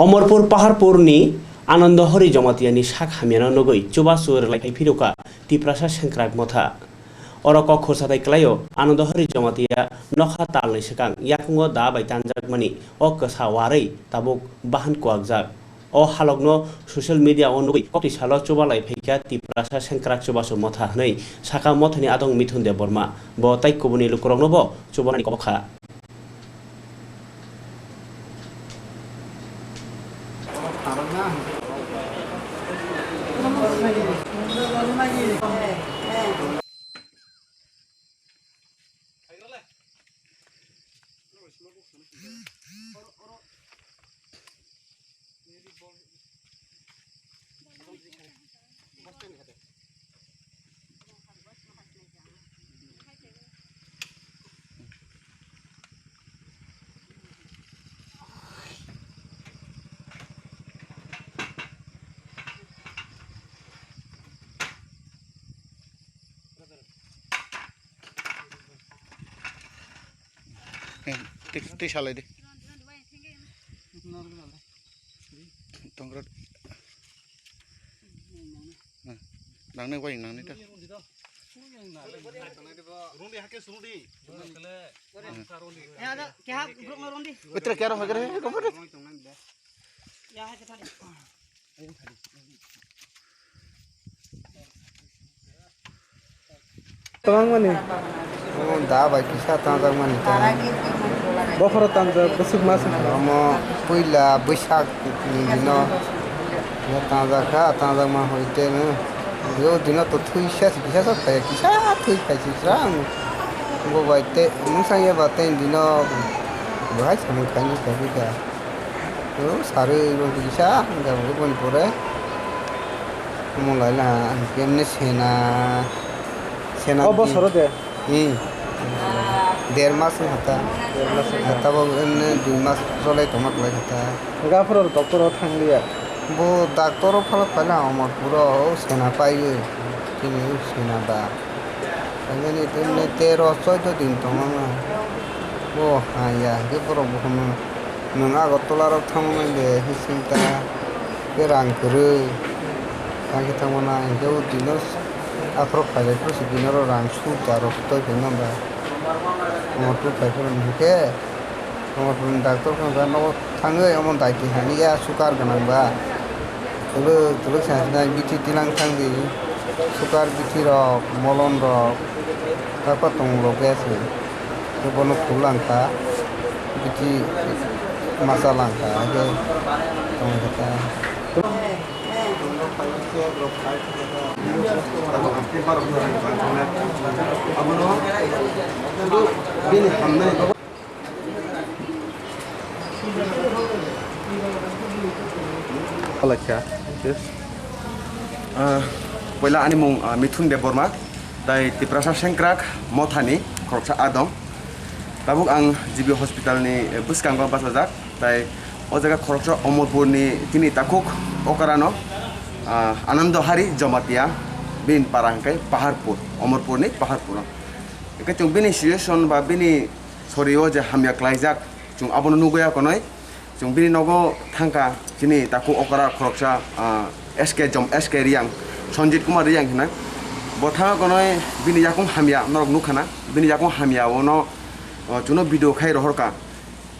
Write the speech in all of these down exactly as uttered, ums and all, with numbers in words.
Omorpur Paharpurni Anando Hori Jamatia ni sak hamyano nugwi chubachu rwlai phai phirokha Tiprasa Sengkrak Motha. Oro kok khursa tai kwlaio Anando Hori Jamatia nokha talni swkang yakungo da bai tanjakmani o kwsa warwi tabuk bahan kuwakjak. O halokno social media o nugwi koktwi salo chubalai phaikha Tiprasa Sengkrak Chubachu Motha hwnwi sakha mothani adong Mithun Debbarma. Bo tai kubuni lukurokno bo chubanani kok kha. Twi salai di. Tongkrot. Nangni wai nangni ta. Rungdi hake surungdi. Keha brok no rungdi. Betra kya rong hagre? Ya hake thani. Tongmani. O da bai kisa tangjak mani ta. Bokhoro tangjak bwswk mas wngkha. Omo puila bwsak ni dino tangjak kha, tangjak ma hoi te no. O dino to thwi sa kisa sa phai kisa thwi phai si sa ang. Bo bai te mung sang ya ba te dino bahai samung khai ni khai kha. O sarwi bo kisa hwnka bo boni pore. Omo lai na ang kemne sena, sena. O bosoro de? Hmm. Der mas wng kha ta. Der mas wng kha. Tabok emne dui mas cholai tongma kwlai kha ta. Hwnka aphuru doctor o thang liya? Bo doctor o phano phaila Omorpuro o sena paiwi. Chini o sena ba. Phaimani tei tero choido din tongmano. Bo haya hwnkhe borok buphano nwng Agartala rok thangmani de hwnwi singta. Tei rang kwrwi. Tangkhe thangmana hinkhe o dino akhorok khaijak phuru se dino rang sut da rok tei phai mamba. Omo tubui phai phuru hinkhe. Omo tubui doctor phano nogo thangwi omo daiti haniya sukar gwnang ba. Twlwk twlwk sa sinai bithi tilang thangdi. Sukar bithi rok, molom rok, takpa tong rok ya se. Bono khul langkha. Bithi masa langkha. Haikhe tong kha ta. Abono bini hamnani. Alaikha. Ah, poila ani mung, ah, Mithun Debbarma, tai Tiprasa Sengkrak Mothani khoroksa adong. Tabuk ang G B hospital ni, eh, bwskango bachajak, tai o jaga khoroksa Omorpur ni chini takhuk okra no, ah, Anando Hari Jamatia, bini para hwnkhe Paharpur, Omorpur ni Paharpur o. Hwnkhe chwng bini situation ba bini sorio je hamya klaijak, chwng abono nugwi ya konwi. Chwng bini nogo thangkha chini takhuk okra khoroksa, ah, S K Jom-, S K Riyang, Sanjit Kumar Riyang hinwi. Bo thangkha konwi bini yakung hamya norok nukha na, bini yakung hamya ono, oh, chwngno video khai rohorkha.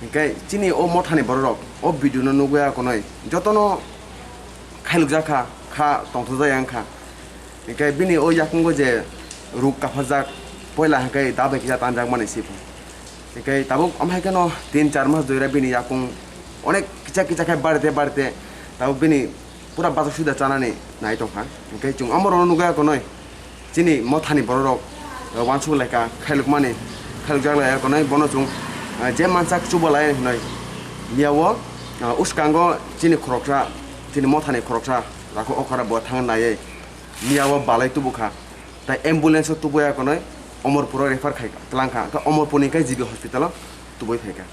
Hinkhe chini o mothani bororok o video no nugwi ya konwi jotono khailukjak kha, kha tongthokjak ya wngkha. Hinkhe bini o yakungo je ruk kaphajak, poila hinkhe da bai kisa tanjakmani se pho. Hinkhe tabuk omo hai kheno tin char mas doira bini yakung onek kicha kicha khe barite barite tabuk bini pura bachak suida chanani nai tongkha. Hinkhe chwng omorokno nugwi ya konwi chini mothani bororok, eh, uansuk lai kha, khailukmani, khailukjak lai ya konwi bono chwng, eh, je mansak chuba lai hinwi. Miyao, eh, uskango chini khoroksa, chini mothani khoroksa, takhuk okra bo thang naiwi. Miyao balai tubu kha. Tai ambulance o tubu ya konwi Omorpuro refer khai tlang kha. Khe Omorpurni khe G B hospital o tubui phai kha.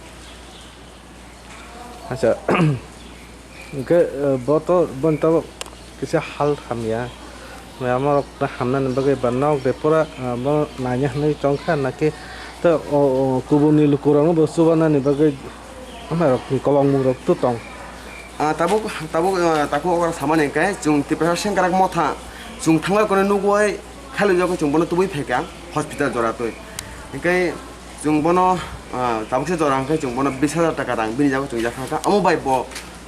Acha, hwnkhe, eh, bo to, boni tabuk kisa hal hamya. Mama rok hamnani bagwi ba nok de pura, eh, bo naina hwnwi tongkha, naki to o, o, kubuni lukurokno bo chubanani bagwi amarokni kolokmungrok to tong. Ah, tabuk, tabuk, ah, takhuk okra samani hwnkhe chwng Tiprasa Sengkrak Motha chwng thangwi kono nugwi khailujagwi chwng bono tubui phaikha hospital joratwi. Hwnkhe chwng bono, ah, tabuksa jora hwnkhe chwng bono bish hajar taka rang bini jago chwng yaphakha. Omo bai bo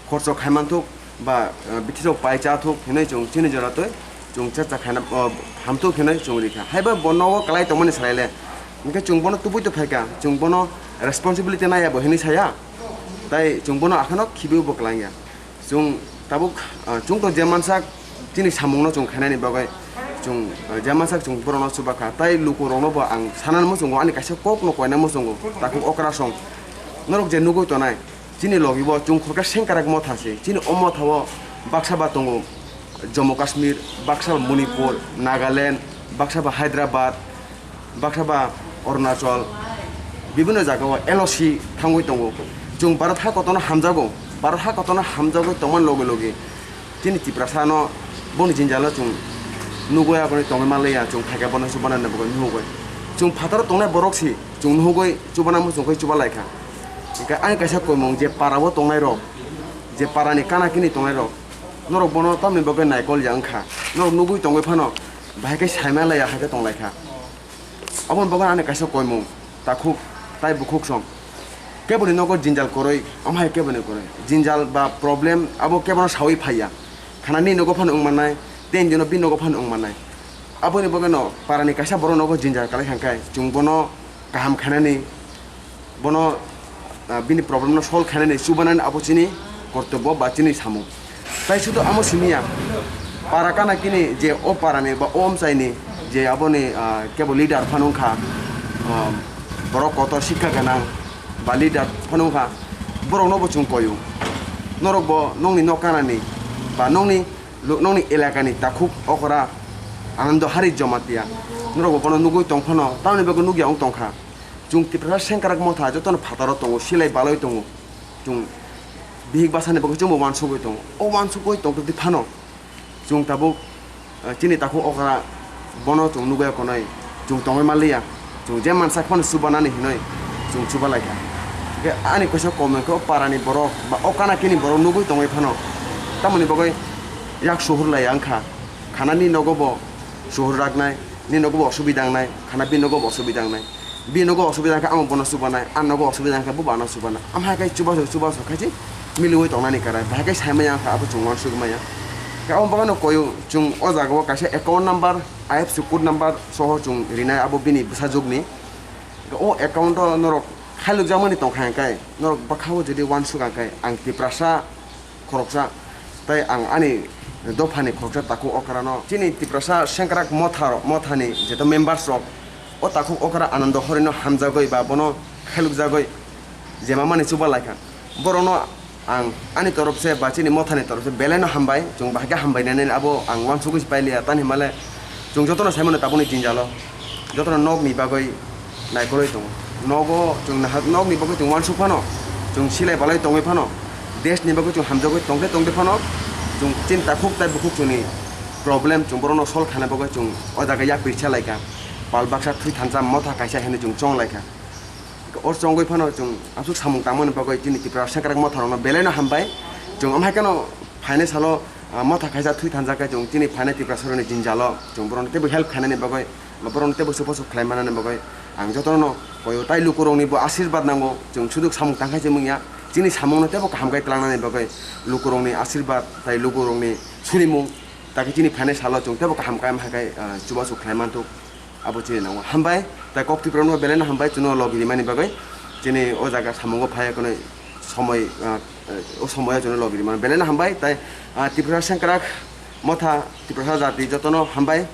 khorcho khaimanthuk ba, ah, bithirok pai chathuk hinwi chwng chini joratwi chwng chercha khaina, ah, hamthuk hinwi chwng rikha. Haiba bo nogo kwlai tongmani salaile. Hwnkhe chwng bono tubui to phaikha, chwng bono responsibility naiya bo hinwi saya. Tai chwng bono akhano khibiwi bo kwlangya. Chwng tabuk, ah, chwng to je mansak chini samungno chwng khainani bagwi chwng, ah, je mansak chwng borokno chubakha. Tai lukurokno bo ang sanani muchungo, ani kaisa kokno koina muchungo, takhuk okra song. Norok je nugwi tonai, chini logi bo chwng khoroksa Sengkrak Motha se. Chini o Motha o baksa ba tongo Jammu Kashmir, baksa ba Manipur, Nagaland, baksa ba Hyderabad, baksa ba Arunachal, bibinno jaga o L O C thangwi tongo. Chwng Bharat ha kotorno hamjago, Bharat ha kotorno hamjagwi tongmani logi logi chini Tiprasano boni jinjalo chwng nugwi aboni tongwi manliya, chwng phaikha bono chubanani bagwi nuhugwi. Chwng phataro tongnai borok si chwng nuhugwi chubana muchungkhe chuba laikha. Hwnkhe ani kaisa koimung je para o tongnai rok, je para ni kana kini tongnai rok, norok bono tamni bagwi naikol ya wngkha, norok nugwi tongwi phano bahai khe saima laiya hai khe tonglaikha. Aboni bagwi ani kaisa koimung, takhuk tai bukhuk song. Keboni nogo jinjal kwrwi, omo hai keboni kwrwi. Jinjal ba problem abo kebono sawi phaiya. Khana ni nogo phano wng mannai, tei jeno bini nogo phano wng mannai. Aboni bagwi no parani kaisa borok nogo jinjal kalai kha khe, chwng bono kaham khainani, bono, ah, bini problem no solve khainani chubanani abo chini kortobbo ba chini samung. Tai sudu amo simi ya, para kana kini je o parani ba o amchaini je aboni, ah, kebo leader phano wngkha, ah, borok kotor sikha ganang ba leader phano wngkha, borokno bo chwng koyo. Norok bo nokni nok kanani ba nokni, nokni elakani takhuk okra Anando Hari Jamatia, norok bo bono nugwi tong phano tamoni bagwi nukya wng tongkha. Chwng Tiprasa Sengkrak Motha jotono phataro tongo, silai balwi tongo. Chwng bihik bwsani bagwi chwngbo uansugwi tongo. O uansugwi tongtwtwi phano chwng tabuk, eh, chini takhuk okra bono chwng nugwi konai chwng tongwi manliya. Chwng je mansak phano chubanani hinwi chwng chuba laikha. Hwnkhe ani kaisa comment khe o parani borok ba o kana kini borok nugwi tongwi phano tamoni bagwi yak suhur laiya wngkha. Khanani nogo bo suhur raknai, ni nogo bo osubida wngnai, khana bini nogo bo osubida wngnai. Bini nogo osubida wngkha, amo bono chubanai, ani nogo osubida wngkha, bo bo ano chubanai. Amo hai khe chubachu, chubachu khe se miliui tongnani karai. Bahai khe sai maya wngkha, abo chwng uansugwi maya. Khe amo bagwino koyo chwng o jaga o kaisa account number, I F S C code number soho chwng rinai abo bini bwsajwkni. O account o norok khailukjakmani tongkha hwnkhe, norok bwkhao jodi uansuk kha hwnkhe, ang Tiprasa khoroksa, tei ang ani dophani khoroksa takhuk okrano chini Tiprasa Sengkrak Motha rok, Mothani jeto members rok, o takhuk okra Anando Horino hamjagwi ba bono khailukjagwi jema mani chuba laikha. Borokno ang ani torop se ba chini Mothani torop se belai no hambai, chwng bahai khe hambai nani abo ang uansugwi se pailiya, tani himale chwng jotono sai mano tabukni jwngjalo. Jotono nokni bagwi naikolwi tongo. Nogo chwng naha-, nokni bagwi chwng uansuk phano, chwng silai balai tongwi phano, desni bagwi chwng hamjagwi tongde tongde phano, chwng chini takhuk tai bukhuk chwngni problem chwng borokno solve khaina bagwi chwng o jaga yak pirsa laikha. Pal baksa thwi thansa motha kaisa hinwi chwng chong laikha. O chongwi phano chwng aswk samung tangmani bagwi chini Tipra Sengkrak Motha rokno belai no hambai. Chwng amhai kheno phainai salo, ah, motha kaisa thwi thansa khe chwng chini phainai Tiprasa rokni jwngjalo chwng borokno teibo help khainani bagwi, borokno teibo suposo khlai manani bagwi ang jotono koyo. Tai lukurokni bo asirwad nango, chwng suduk samung tangkhai se mungya, chini samungno teibo kaham khe tlangnani bagwi lukurokni asirwad tai lukurokni surimung, takhe chini phainai salo chwng teibo kaham khe amhai khe, ah, chubachu khlai manthok, abo chini nango. Hambai, tai kok Tiprano belai no hambai chwngno logi rimani bagwi, chini o jaga samungo phai kheno somoi, ah, o somoyo chwngno logi rimani belai no hambai, tai, ah, Tipra Sengkrak Motha, Tiprasa jati jotono hambai.